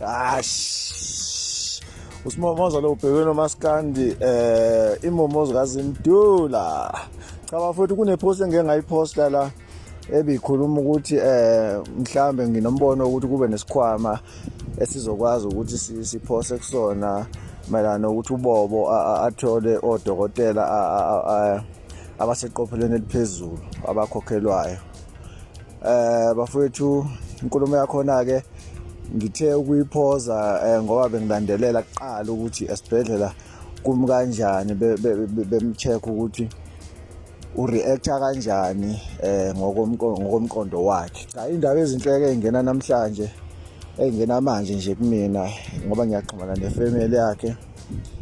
Ash. Usimomoza lo ubhekwe nomaskandi imomozo kaZimdula. Cha bafowethu, kunepost engeke ngayiposta la ebikhuluma ukuthi mhlambe nginombono ukuthi kube nesikhwama esizokwazi ukuthi siphose kusona mayelana nokuthi uBobo athole odokotela abaseqophelweni eliphezulu abakhokhelwayo. Bafowethu, inkulumo yakhona ke ngithe ukuyiphoza ngoba bengilandelela kuqala ukuthi esibhedlela kumi kanjani, bemcheck ukuthi ureacta kanjani ngokomqondo wakhe. Cha, indaba ezinhle ke ingena namhlanje, engena manje nje kumina ngoba ngiyaxhumana nefamily yakhe,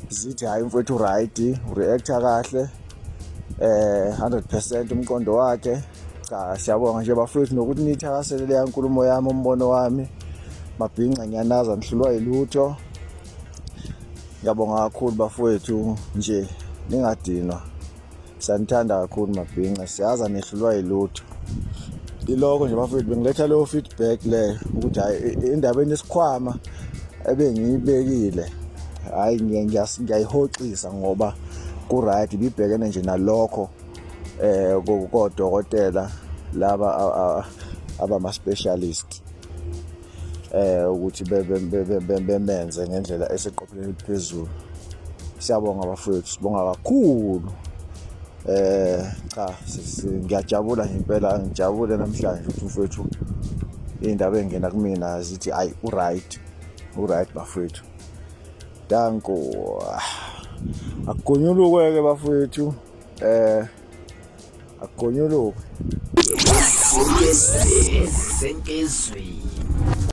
zithi hayi, mfowethu right, ureacta kahle 100% umqondo wakhe. Cha, siyabonga nje bafowethu nokuthi nithakasele leya nkulumo yami, umbono wami. Mabhinca, ngiyanaza, nihlulwa yilutho. Ngiyabonga kakhulu bafowethu nje, ningadinwa, siyanithanda kakhulu mabhinca, siyaza nehlulwa yilutho. Iloko nje bafowethu, bengiletha leyo feedback leyo ukuthi hayi, indaba enesikhwama ebengiyibekile, hayi, ngiyayihoxisa ngoba ku-right, ibibhekene nje nalokho kodokotela laba abama specialist ukuthi bemenze ngendlela eseqopheleni eliphezulu. Siyabonga bafowethu, sibonga kakhulu. Cha, ngiyajabula nje impela, ngijabule namhlanje ukuthi mfowethu indaba engena kumina zithi hayi, uright, uright bafowethu. Danko, akugonyulukwe ke bafowethu, akugonyulukwe. Senkezweni.